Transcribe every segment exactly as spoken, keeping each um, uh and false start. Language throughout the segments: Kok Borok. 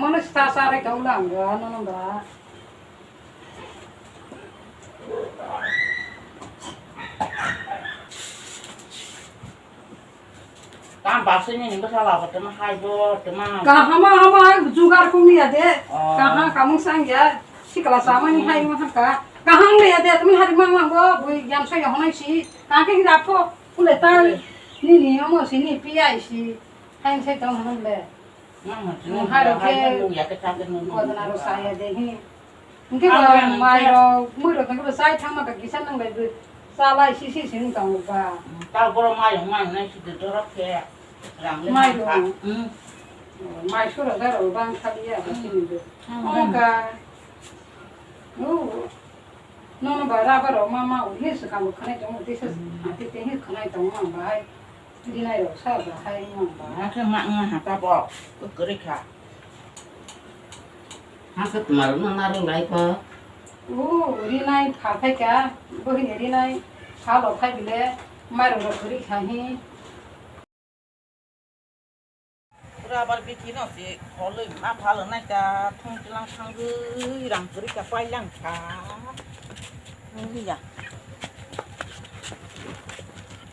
Omono sa sa rai tong lang ga, no, no, ba. Tam basini ni bwsala bo tama hai bo tama. Kahama hama jugar kung ya de. Oh. Kaha kamung sang ya. Sikla samani hai ma ka. Kahang le ya de tama hari mang mang bo bui yan so ya honai si. Ka ke da pho. Kule ta ni ni omo si ni pi ai si. Hai sai tong hon le. Mama, hai ro ke. Hai bo ya ke ta de no. Ko da na ro sa ya de hi. Hingke ba mairok, muirok hingke ba chai thangma kha kisa nang bai bw chalai sisi sini tongo ba. Tao borok mairok manai sidi dorok khe rang le mairok. Mai sura daro bang khali ya ba sini bw. Ongka. Nono ba rubber rok ma ma uni swkang bo khanai tongo tisa ati te hi khanai tongo ang bai. Rinai rok sa ba hai wng ba. Hakhe ma wng ha ta bo kwrwi kha. Hakhe twma rok no narwk lai kho. O rinai pha phai kha, bohini rinai pha lo phai bile mairok rok kwrwi kha hi. Rubber bikhi no se kholwi ma pha lo nai kha, thung tlang thangwi rang kwrwi kha pai lang kha. Wng ya.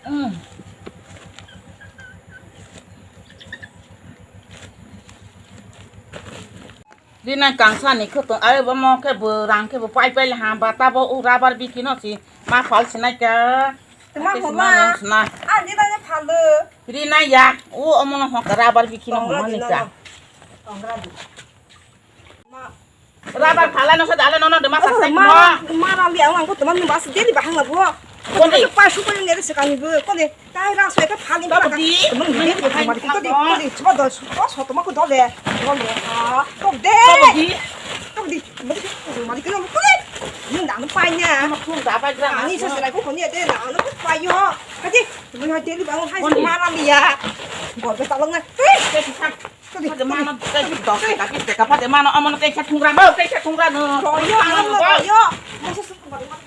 Wng. Rinai kangsa ni khwtwng, ai bo mo khe bo rang khe bo pai pai ha ba ta bo u rubber bikhi no si ma phal sinai kha. Tma Ate homa. Sina nang sina. Ani da ne phal do. Rinai ya, u omo no hok rubber bikhi no homa ni ka. Tongra di. Rubber phala no sa dala no no de ma sa sai ma. Ma ra li ang ang ko tma ni bas de li bahang la bo. Ko de. Ko pa su ko ni de se ka ni bo. Ko de. Tai rang soi ka phal ni ba ka. Ko di. Tma ni de ko ma di ko di. Ko di. Chuma do su ko so tma ko do le. Do le. Ha. Ko de. Ko di. Ko di. Ma di ko ko di. Ni na no pa nya. Ma ko da ba gra. Ani sa se la ko ko ni de na no pa yo. Ka di. Tma ni de li bahang hai ma ra li ya. Bo be ta lo na. Ko di. Phade mano tei dok tei kaki tei ka phade mano omono tei khe thungra no tei khe thungra no. Royo, royo. Masa suku baru mano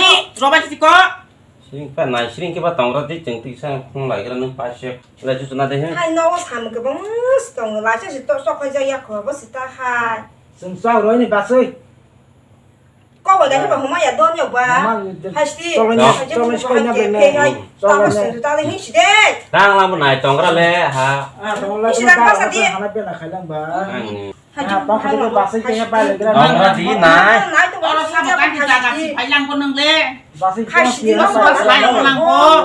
Sini, robai siko. Sring pa nai sring ke ba tongra di cheng tisa khung lai gra nung pa se. Lai chu na de he. Hai no sam ke bang tongo lai se to sok khai ja ya ko bo sita hai. Sung sa roi ni basui. Ko Kau bai khe ba huma ya don yok ba. Hasti. Cholo ni, cholo ni, cholo ni. Tamo sini tali hing si de. Tang lama nai tongra le ha. Ah, tongra le. Hing si dan basa di. Hana bela khailang ba. Hajik. Ah, pa khade ko basa ke ya pa le gra. Tongra di nai. Nai to. Oro sa ba kan di jaga si phailang ko nang le. Basa ke ya pa le gra.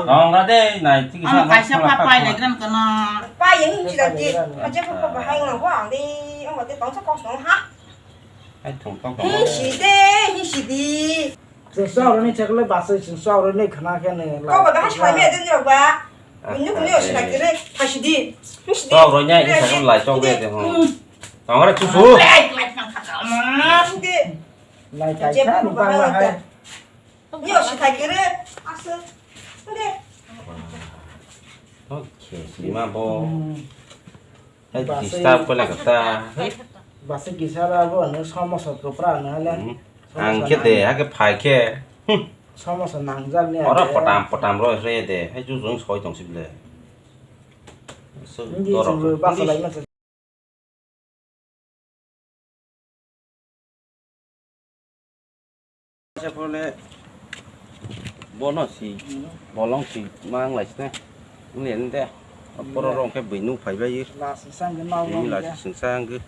Tongra de nai ti sa. Kaisa pa pai le gran kana. Pa ye hing si dan di. Aja pa pa hai nang ko ang di. Ang ba de tong sa kos nang ha. Hai thong tok tok. Hing si de, hing si di. Chwng chwng rwni chakle basa chwng chwng rwni khna khe ne. Kok ba hai salai me de ni rok ba. Nung nung si na kire, hai si di. Hing si di. Chwng rwnya i sakam lai chok de de ho. Tong ra chu su. Lai lai nang kha ka ma. Hing si di. Lai kai sa ni ba ba hai. Ni o si thai kire. Asa. Hing si di. Okay, si ma bo. Hai disturb ko le kata. Basa kisa ra bo no somosa to pra na le. Ang khe de, ha khe phai khe. Somosa nangjak ni. Ora potam potam ro re de. Hai ju jung soi tong sibile. Ngi dorok. Basa lai ma. Phone bono si bolong si mang lai sne. Ngi ende. Poro rong khe bui nuk phai bai. La si sang ngi mau. Ngi la si sing sang ngi.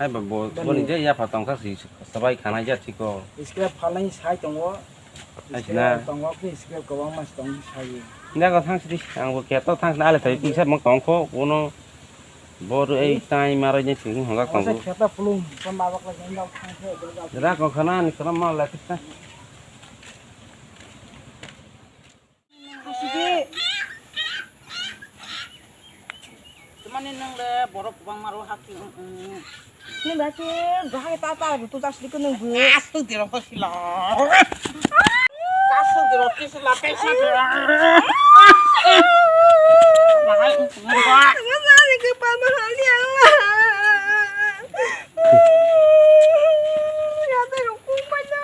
Hai ba bo boni je ya pha tong kha si sabai khana ya chiko. Scrap phalai sai tongo. Hai sina. Scrap tongo khe scrap kwbang ma tong sai. Nda ko thang si ang bo khe to thang sina ale thai pisa mo tong kho uno. Bor ei tai maroi ni thwng hwnga tongo. Kheta pulung, sa mabak la jeng dau thang khe, dau dau. Ra ko khana ni khana ma la khita. Khasidi. Tumani nang le borok bang maro hakki. Ni ba ke bahai ta ta tu ta sidi ko nang bu. Asu diro ko sila. Kasuk diro kisila pesa diro. Mahal untung ba. Masa ni kepal mahal ni Allah. Ya te rukun banyak.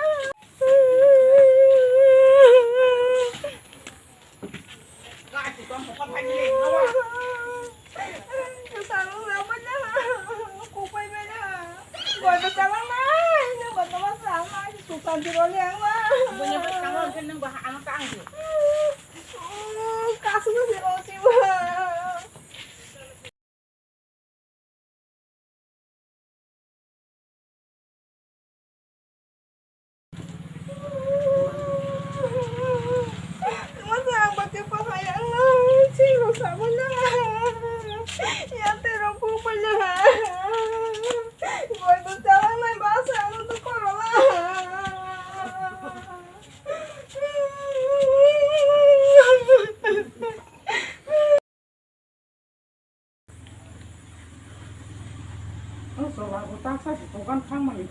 O chwla bo taksa se dogan thangmani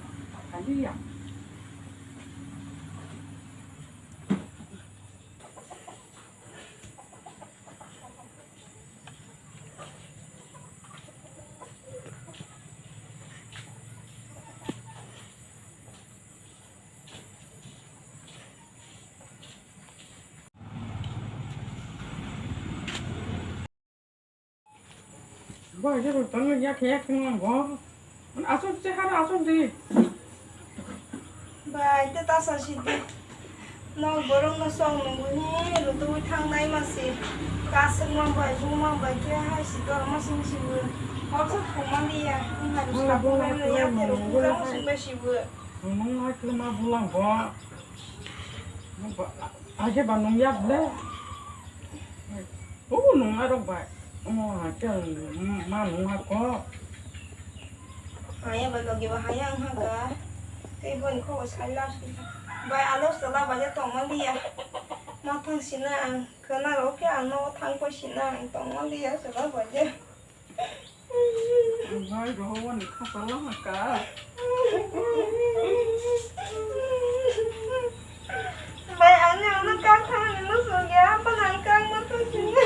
thaliya. Bo je bo tong ya khe ya khe bo. Asok se har asok di. Bai te ta sa si di. No borok no song nunggu hi rutu thang nai ma si. Kasuk ma bai bu ma bai khe hai si dor ma sing si bu. Hok sa thong ma li ya. Nung hai sa bu ma li ya te rutu thang ma sing bai si bu. Nung hai khe ma bu lang bo. Aje ba nung yak le. O nung arok bai. O hakel ma nung ako. Haya bai logi ba haya ang haka. Tei boni kho sai la. Bai alo sala bai tong ma liya. Ma thang sina ang khana ro khe ang no thang ko sina ang tong ma liya sala bai. Bai rohor ni khasalo haka. Bai ani ano kang thang ni no sungya apa nang kang ma to sini.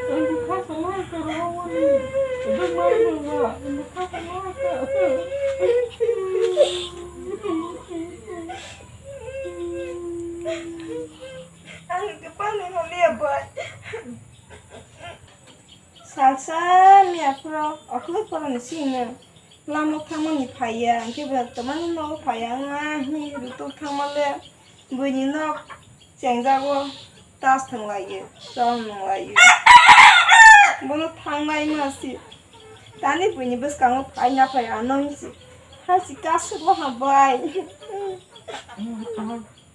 Ang khasalo haka rohor ni. Itu bai rohor. Ang khasalo haka. Ang kepal ni holiya bai. Salsa miya phuru okhorok phuru ni sini. Lama thangmani phaiya, hwnkhe bo tamani nogo phaiya wngya, hwnwi rutuk thangmale buini nok chengjago, tas thwnglaio, chol nunglaio. Bono thangnai ma se. Tani buini bwskango phaina phai ano hinsi. Hasi kasukma hambai.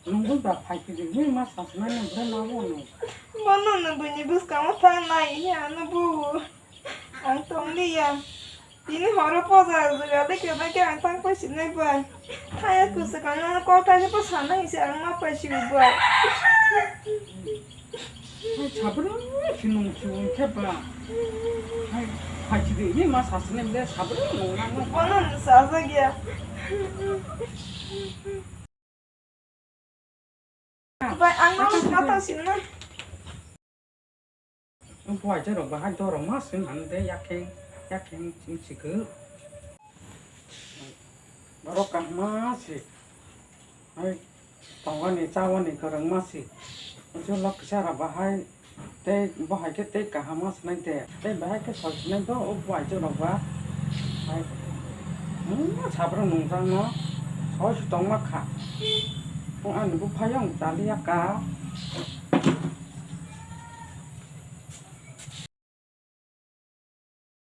Nungwi ba phai kiri, hwnwi ma sasinai nung bre ma bo nung. Bono no buini bwskango thangnai, hwnwi ano buo. Ang tongliya. Tini horo poja jaga de kena ke ang tang pai sinai bai. Thaya kusa kang nang kok thai pa sana hisi ang ma pai si bai. Hai sabra sinung sinung ke ba. Hai hai si de ni ma sasne de sabra nung nang. Bono no sa sa gya. Bai ang no ma ta sin na. Buai je rok bahai dorong ma sin han de yakheng yakheng sing sikhe. Borok kahma se. Hai tongani chawani kwrwngma se. Uju lok kisa rok bahai tei bo hai khe tei kaham ma swnai de. Tei bahai khe soi swnai do o buai je rok ba. Hai. Hmm, sabra nungjakno soi se tongma kha. Ani buphayung chaliya ka.